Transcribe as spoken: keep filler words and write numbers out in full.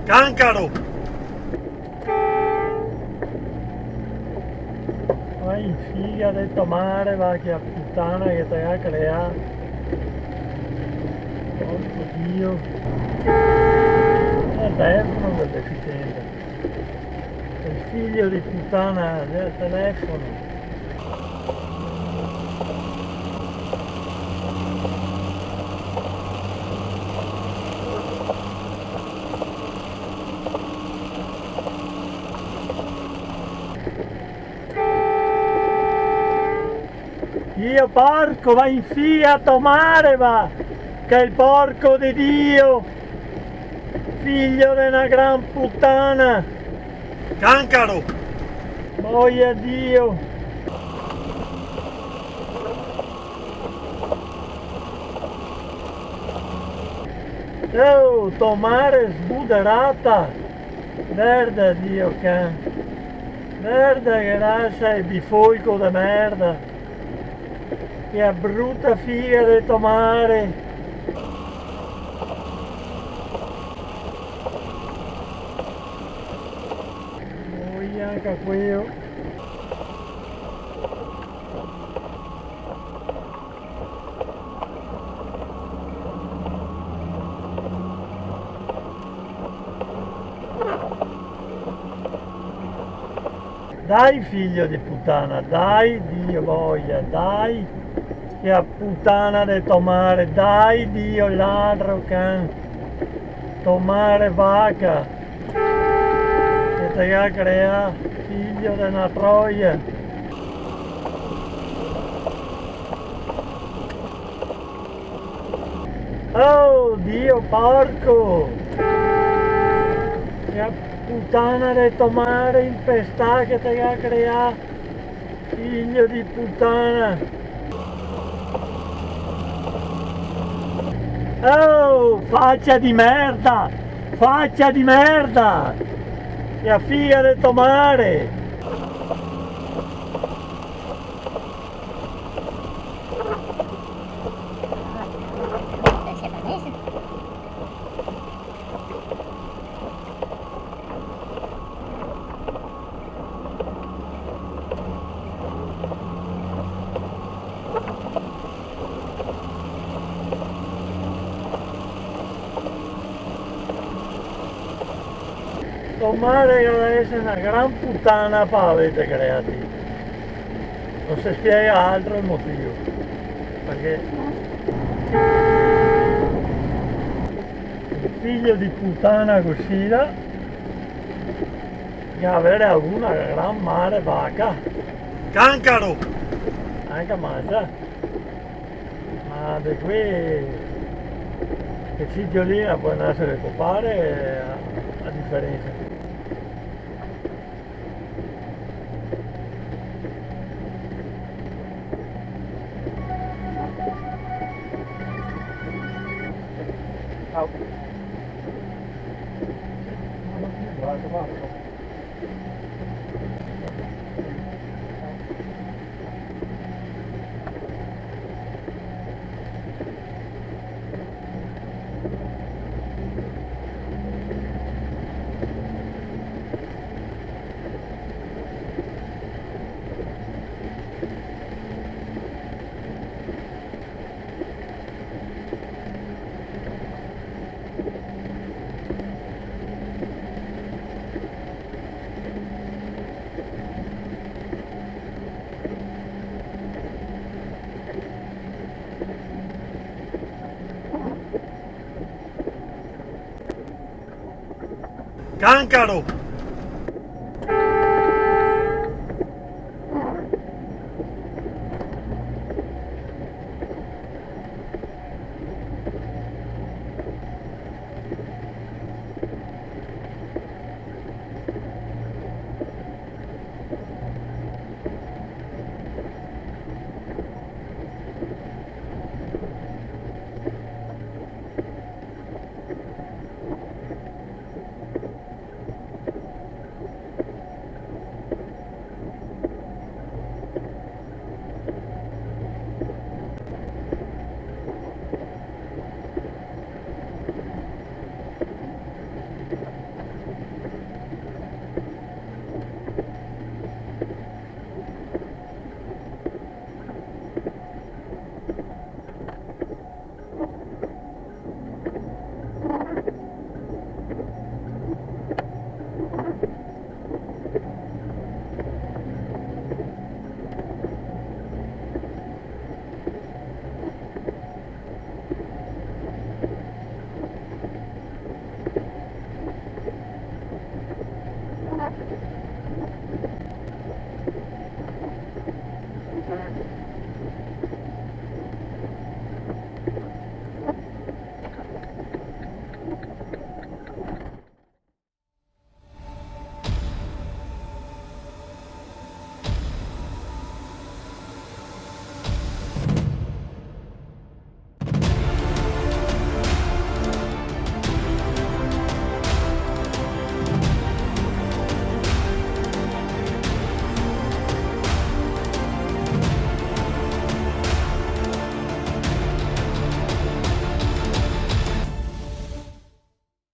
Cancaro! Ma in figa de to mare, va, che putana che te ga creà. Porco Dio. E adeso no me deficiente. El figlio di putana del telefono. Dio porco, va in fia a to mare, va! Che el porco de Dio! Figlio de na gran putana! Cancaro! Boia Dio! Oh, to mare sbuderata! Verda Dio, can! Verda che rasa de bifolco de merda! Che bruta figa de to mare! Oi, anca queo. Dai, figlio de putana, dai, Dio boia, dai, che a putana de to mare, dai, Dio ladro, can, to mare vaca, che te ga creà, figlio de na troia. Oh, Dio porco! Che putana de to mare impestà che te ga creà, figlio di putana! Oh, facia di merda! Facia di merda! Che figa de to mare! To mare che deve esere na gran putana par averte creà ti. No se spiega altro el motivo. Parché un figlio di putana cusì là, che avere avuto na gran mare vaca. Cancaro! Anca mangia. Ma de quei che cichiolina pol nasere copare a, a diferensa. Ciao. Cancaro!